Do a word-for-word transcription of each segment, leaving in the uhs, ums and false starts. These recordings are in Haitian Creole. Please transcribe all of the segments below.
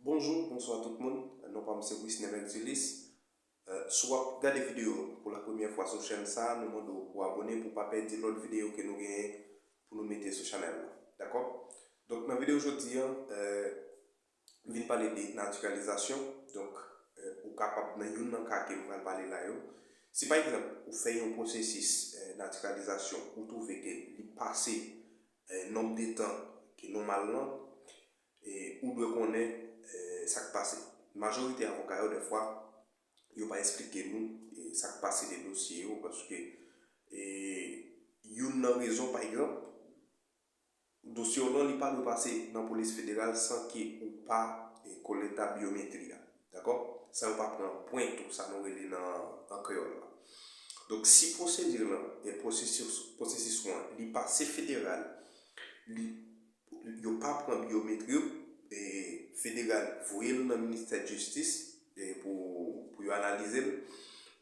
Bonjou, bonswa tout moun. Non pa m se Wisner Merculis. Euh, si w ap gade videyo pou la premyè fwa sou chèn sa, nou mande w pou abone pou w pa pèdi lòt videyo ke nou genyen pou nou mete sou chanèl la. Dakò? Donk, nan videyo jodi a, euh, m vin pale de natiralizasyon. Donk, euh, ou kapab nan youn nan ka ke m pral pale la yo. Si pa egzanp, ou fè yon pwosesis, euh, natiralizasyon, ou twouve ke li pase, euh, nonb de tan ke nòmal lan, e ou dwe konnen, euh, sa k pase. Majorite avoka yo, dèfwa, yo pa eksplike nou, e, sa k pase de dosye yo, paske, e, youn nan rezon, pa egzanp, dosye w lan, li pa dwe pase nan polis federal san ke ou pa, e, kolekte byometri a. Dakò? San yo pa pran anprent ou, sa nou rele nan, an kreyòl la. Donk, si pwosedi lan, e, pwosesis, pwosesis ou an, li pase federal, li, yo pa pran byometri w, e, federal voye l nan ministè jistis, e, pou, pou yo analize l.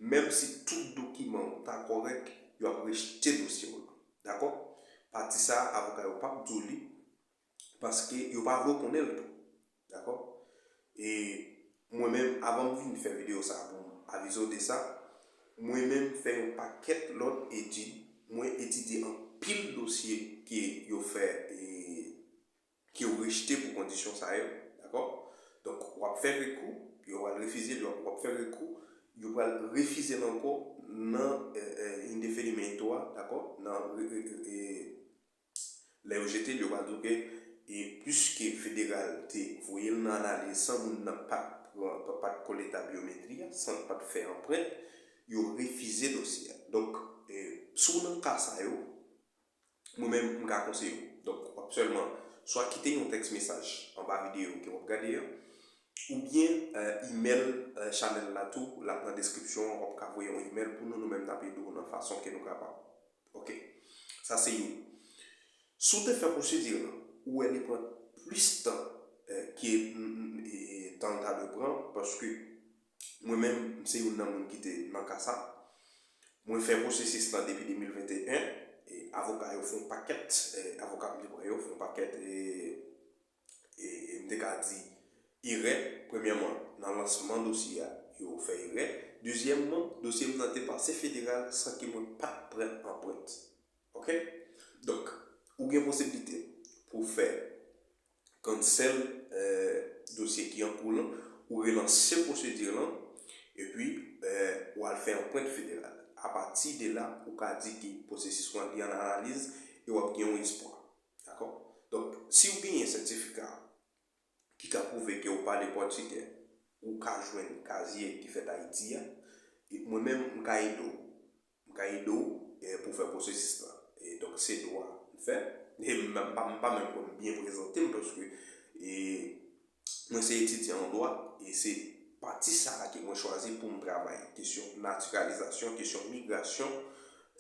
Menm si tout dokiman w ta kòrèk, yo ap rejte dosye w lan. Dakò? Pati sa a, avoka yo p ap di w li, paske yo pa vle w konnen l tou. Dakò? E mwen menm, avan m vin fè videyo sa a pou m avize w de sa, mwen menm fè yon pakèt lòt etid, mwen etidye anpil dosye ke yo fè, e, ke yo rejte pou kondisyon sa yo, dakò? Donk, w ap fè rekou, yo pral refize l, w ap fè rekou, yo pral refize l ankò nan, e, e, indefinimento a, dakò? Nan, e, e, e, lè yo jete l, yo pral di w ke, e, piske federal te voye l nan analiz san moun nan pa t pran, pa, pa t kolekte byometri a, san l pa t fè anprent, yo refize dosye a. Donk, e, si w nan ka sa yo, mwen menm, m ka konseye w. Donk, w ap sèlman swa kite yon tèks mesaj anba videyo ke w ap gade a, oubyen, e, imèl, e, chanèl la tou, l ap nan deskripsyon an, w ap ka voye yon imèl pou nou, nou menm n ap ede w nan fason ke nou kapab. Oke. Sa se youn. Si w te fè pwosedi lan, ou wè li pran plis tan, e, ke, mm, mm, e, tan l ta dwe pran, paske mwen menm, m se youn nan moun ki te nan ka sa. Mwen fè pwosesis lan depi de mil venteyen, e avoka yo fè yon pakèt, e, avoka m te pran yo fè yon pakèt, e, e, e m te ka di erè. Premyèman, nan lansman dosye a, yo fè erè. Dezyèmman, dosye m nan te pase federal san ke mwen pa t pran anprent. Oke? Donk, ou gen posiblite pou w fè cancel, e, dosye ki an kou lan, ou relanse pwosedi lan, epi, e, ou al fè anprent federal. Apati de la, ou ka di ke pwosesis ou an li an analiz e w ap gen yon espwa. Dakò? Donk, si w genyen sètifika ki ka pwouve ke w pale pòtigè, ou ka jwenn kazye ki fèt Ayiti a, e mwen menm, m ka ede w. M ka ede w, e, pou w fè pwosesis lan. E donk, se dwa m fè. E m pa, m pa menm kwè m byen prezante m, paske, e, mwen se etidyan an dwa, e se pati sa a ke mwen chwazi pou m travay, kesyon natiralizasyon, kesyon migrasyon,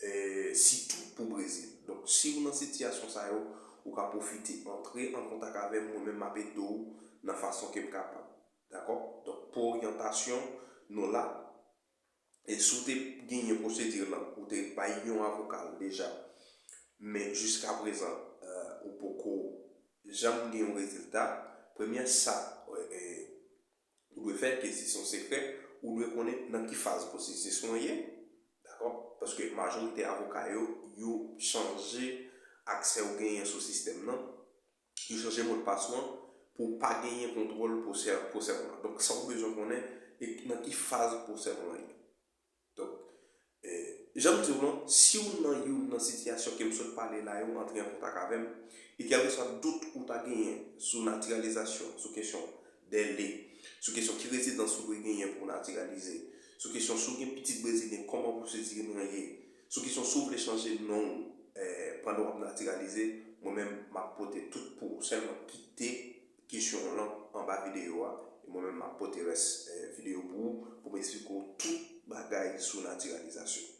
e, sitou pou Brezil. Donk, si w nan sitiyasyon sa yo, ou ka pwofite antre an kontak avè m, mwen menm m ap ede w nan fason ke m kapab. Dakò? Donk, pou oryantasyon, nou la. E si w te genyen pwosedi lan, ou te bay yon avoka l deja, men jiskaprezan, e, ou poko janm gen yon rezilta, premyè sa, e, e, ou dwe fè, ke si se yon sekrè, ou dwe konnen nan ki faz pwosesis lan ye, dakò? Paske majorite avoka yo, yo chanje aksè ou genyen sou sistèm nan, yo chanje modpas ou an pou w pa genyen kontwòl pwosè, pwosè w lan. Donk, sa w bezwen konnen, e nan ki faz pwosè w lan ye. Donk, e, jan m di w lan, si w nan youn nan sitiyasyon ke m sot pale la yo, antre an kontak avè m, e kèlkeswa dout ou ta genyen sou natiralizasyon, sou kesyon dèle, sou kesyon ki rezidans ou dwe genyen pou w natiralize, sou kesyon si w gen pitit brezilyen, kòman pwosedi lan ye, sou kesyon si w vle chanje non w, e, pandan w ap natiralize, mwen menm, m ap pote tout pou ou. Sèlman kite kesyon w lan anba videyo a, e mwen menm, m ap pote rès, e, videyo pou ou, pou m eksplike w tout bagay sou natiralizasyon.